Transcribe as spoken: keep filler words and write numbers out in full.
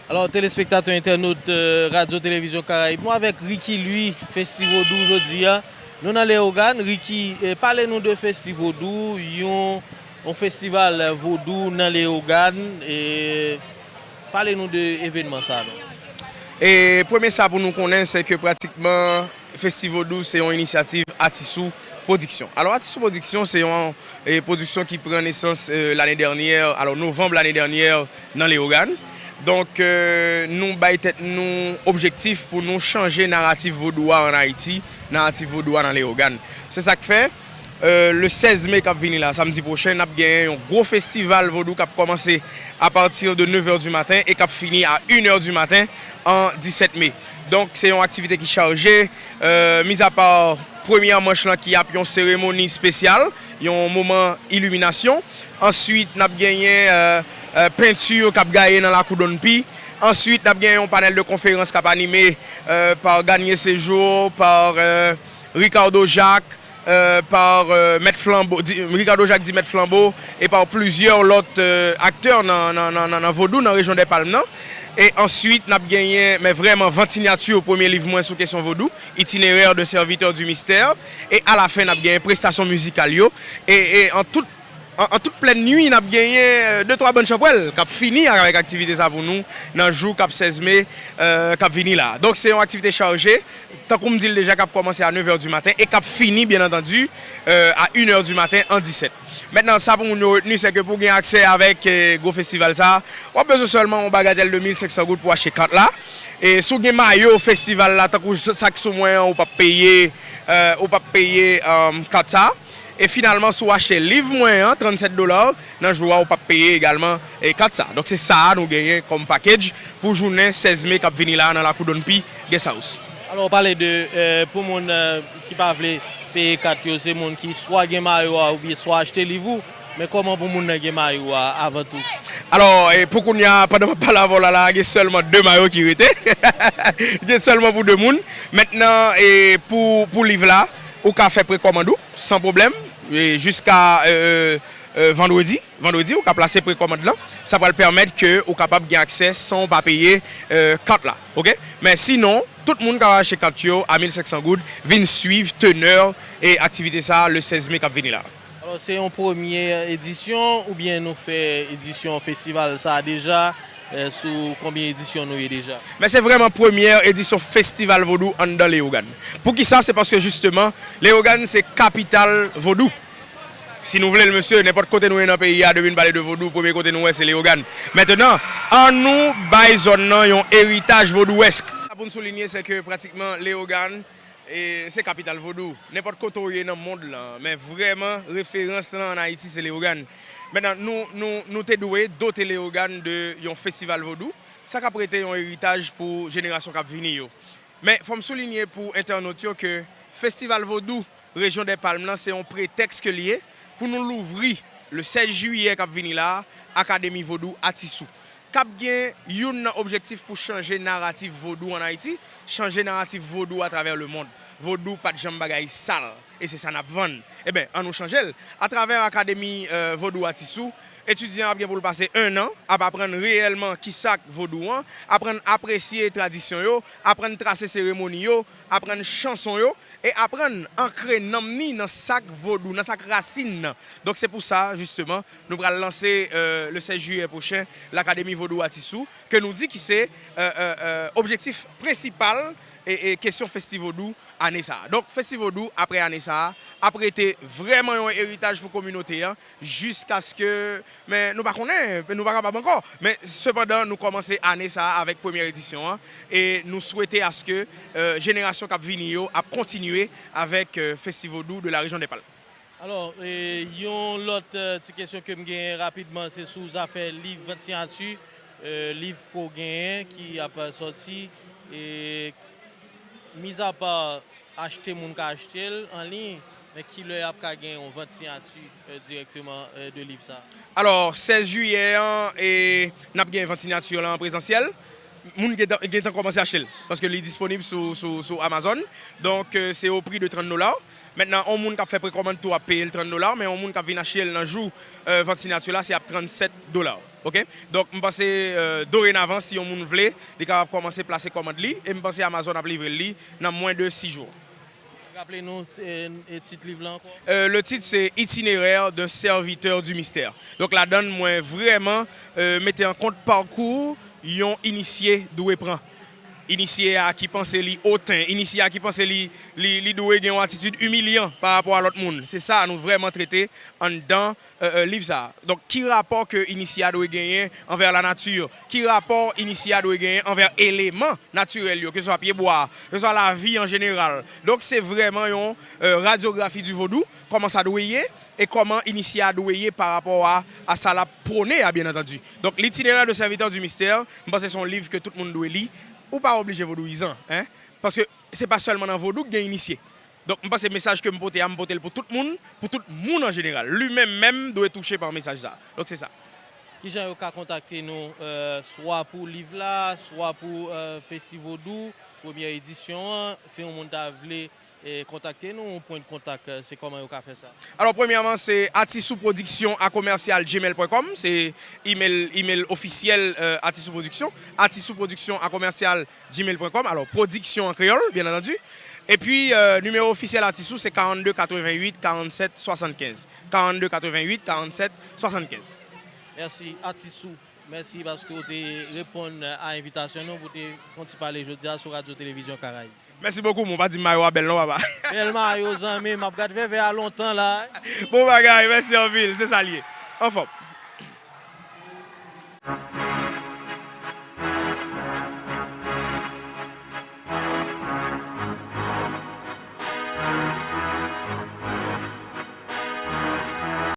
Alò, telespektatè, entènot, euh, Radyo Televizyon Karayib, nou avèk Ricky Louis, Festi Vodou jodi a. Nou nan Leyogàn. Ricky, eh, pale nou de Festi Vodou, yon, yon festival vodou nan Leyogàn. E pale nou de evènman sa a, non? E premye sa pou nou konnen, se ke pratikman Festi Vodou se yon inisyativ Atisou Pwodiksyon. Alò, Atisou Pwodiksyon se yon, e, pwodiksyon ki pran nesans, e, lane dènyè, alò, novanm lane dènyè, nan Leyogàn. Donk, e, nou bay tèt nou objektif pou nou chanje naratif vodou a ann Ayiti, naratif vodou a nan Leyogàn. Se sa k fè, e, le sèz me k ap vini la, samdi pwochen, n ap genyen yon gwo festival vodou k ap kòmanse apati de nev è di maten e k ap fini a inè di maten an disèt me. Donk, se yon aktivite ki chaje, e, mizapa premyè manch lan ki ap yon seremoni espesyal, yon moman iliminasyon. Answit, n ap genyen, e, e, penti k ap gaye nan lakou Donpi. Answit, n ap genyen yon panèl de konferans k ap anime, e, pa Garnier Séjour, pa, e, Ricardo Jacques, e, pa, e, Mèt Flanbo, di, Ricardo Jacques di Mèt Flanbo, e pa plizyè lòt, e, aktè nan, nan, nan, nan, nan vodou nan rejyon dè Palm nan. E answit, n ap genyen, men vrèman, vant sinyati premye liv mwen sou kesyon vodou, Itinéraire de serviteur du mystère. E alafen, n ap genyen prestasyon mizikal yo. E, e an tout, an, an tout plèn nwi, n ap genyen, e, de twa bann chanpwèl k ap fini avèk aktivite sa pou nou nan jou k ap sèz me, e, k ap vini la. Donk, se yon aktivite chaje, tankou m di l deja, k ap kòmanse a nev è di maten e k ap fini, byen antandi, e, a inè di maten an disèt. Mentnan, sa pou moun yo retni, se ke pou gen aksè avèk, e, gwo festival sa, w ap bezwen sèlman yon bagatèl de mil senk san goud pou achte kat la. E si w gen mayo festival la, tankou sa k sou mwen an, ou p ap peye, e, ou p ap peye, e, kat sa. E finalman, si w achte liv mwen an, trannsèt dola, nan jou a, ou p ap peye egalman, e, kat sa. Donk, se sa a nou genyen kòm package pou jounen sèz me k ap vini la a nan lakou Donpi Guest House. Alò, w pale de, e, pou moun, e, ki pa vle peye kat yo, se moun ki swa gen mayo a oubyen swa achte liv ou. Men kòman pou moun nan gen mayo a avan tou? Alò, e, pou kounye a, pandan m ap pale avè w la, la, gen sèlman de mayo ki rete. Gen sèlman pou de moun. Mentnan, e, pou, pou liv la, ou ka fè prekòmand ou, san pwoblèm, e, jiska, e, e, e, vandredi. Vandredi, ou ka plase prekòmand lan. Sa pral pèmèt ke ou kapab gen aksè san w pa peye, e, kat la. Oke? Men sinon, tout moun ka achte kat yo a mil senk san goud, vin swiv tenè e aktivite sa a le sèz me k ap vini la. Alò, se yon premye edisyon oubyen nou fè edisyon festival sa a deja? E, sou konbyen edisyon nou ye deja? Men se vrèman premyè edisyon festival vodou anndan Leyogàn. Poukisa? Se paske jisteman, Leyogàn se kapital vodou. Si nou vle l, mesye, nenpòt kote nou ye nan peyi a, depi n pale de vodou, premye kote nou wè se Leyogàn. Mentnan, annou bay zòn nan yon eritaj vodouyèsk. Sa pou n soulinye, se ke pratikman Leyogàn, e, se kapital vodou. Nenpòt kote w ye nan mond lan, men vrèman, referans lan ann Ayiti, se Leyogàn. Mentnan, nou, nou, nou te dwe dote Leyogàn de yon festival vodou. Sa k ap rete yon eritaj pou jenerasyon k ap vini yo. Men, fò m soulinye pou entènot yo ke festival vodou Rejyon dè Palm lan se yon pretèks ke l ye pou nou louvri, le sèz jiyè k ap vini la a, Akademi Vodou Atisou, k ap gen youn nan objektif pou chanje naratif vodou ann Ayiti, chanje naratif vodou atravè lemonn. Vodou pa t janm bagay sal, e se sa n ap vann. Eben, ann nou chanje l. Atravè Akademi, e, Vodou Atisou, etidyan an ap gen pou l pase en an ap aprann reyèlman kisa k vodou an, aprann apresye tradisyon yo, aprann trase seremoni yo, aprann chanson yo, e aprann ankre nanm ni nan sa k vodou, nan sa k rasin nan. Donk, se pou sa, jisteman, nou pral lanse, e, le sèz jiyè pwochen, Lakademi Vodou Atisou, ke nou di ki se, e, e, e, objektif prensipal e, e kesyon Festi Vodou ane sa a. Donk, Festi Vodou, apre ane sa a, ap rete vrèman yon eritaj pou kominote an, jiskaske, men nou pa konnen, nou pa kapab ankò. Men, sepandan, nou kòmanse ane sa a avèk premyè edisyon an, e nou swete aske, e, jenerasyon k ap vini yo ap kontinye avèk, e, Festi Vodou de la Région des Palmes. Alò, e, yon lòt, e, ti kesyon ke m genyen rapidman, se sou zafè liv vant siyati, e, liv ke w genyen ki ap sòti, e, mizapa achte, moun ka achte l an liy, men kilè y ap ka gen yon vant siyati, e, dirèkteman, e, de liv sa a? Alò, sèz jiyè an, e, n ap gen vant siyati lan an prezansyèl. Moun gentan gentan kòmanse achte l, paske li disponib sou, sou, sou Amazon. Donk, euh, se o pri de trant dola. Mentnan, yon moun k ap fè prekòmann tou ap peye l trant dola, men yon moun k ap vin achte l nan jou, euh, vant siyati la, se ap trannsèt dola. Oke? Donk, m panse, euh, dorenavan, si yon moun vle, li kapab kòmanse plase kòmand li, e m panse Amazon ap livre l li nan mwen de sis jou. Raple nou, e, e tit liv la ankò? Euh, le titre, c'est Itinéraire d'un serviteur du mystère. Donk, ladann, mwen vrèman, euh, mete an kont pakou yon inisye dwe pran. Inisye a ki panse li oten, inisye a ki panse li, li, li dwe gen yon atitid imilyan pa rapò a lòt moun. Se sa nou vrèman trete anndan, euh, euh, liv sa a. Donk, ki rapò ke inisye a dwe genyen anvè lanati? Ki rapò inisye a dwe genyen anvè eleman natirèl yo, keseswa pyebwa, keseswa lavi an jeneral? Donk, se vrèman yon, euh, radyografi di vodou, kòman sa dwe ye, e kòman inisye a dwe ye pa rapò a, a sa l ap pwone a, byen antandi. Donk, L'Itinéraire de Serviteur du Mystère, m panse se yon liv ke tout moun dwe li. Ou pa oblije vodouyizan, en. Paske se pa sèlman nan vodou k gen inisye. Donk, m panse mesaj ke m pote a, m pote l pou tout moun, pou tout moun an jeneral. Li menm menm dwe touche pa mesaj sa. Donk, se sa. Kijan yo ka kontakte nou, euh, swa pou liv la, swa pou, euh, Festivodou, premyè edisyon an, si yon moun ta vle, eh, kontakte nou, yon pwen de kontak, euh, se kòman yo ka fè sa? Alò, premyèman, se atisou pwodiksyon a komèsyal gmail pwen kòm, se email, email ofisyèl, euh, Atisou Pwodiksyon, atisou pwodiksyon a komèsyal gmail pwen kòm. Alò, pwodiksyon an kreyòl, byen antandi. Epi, euh, nimewo ofisyèl Atisou, se karannde katrevennuit karannsèt swasannkenz. Karannde katrevennuit karannsèt swasannkenz. Mèsi, Atisou. Mèsi paske w te reponn a envitasyon nou pou te fè yon ti pale jodi a sou Radyo Televizyon Karayib. Mèsi bokou, mon. Pa di m mayo a bèl non, papa. Bèl mayo, zanmi. M ap gad vèvè a lontan la. Bon bagay, mèsi anpil. Se sa l ye. Anfòm.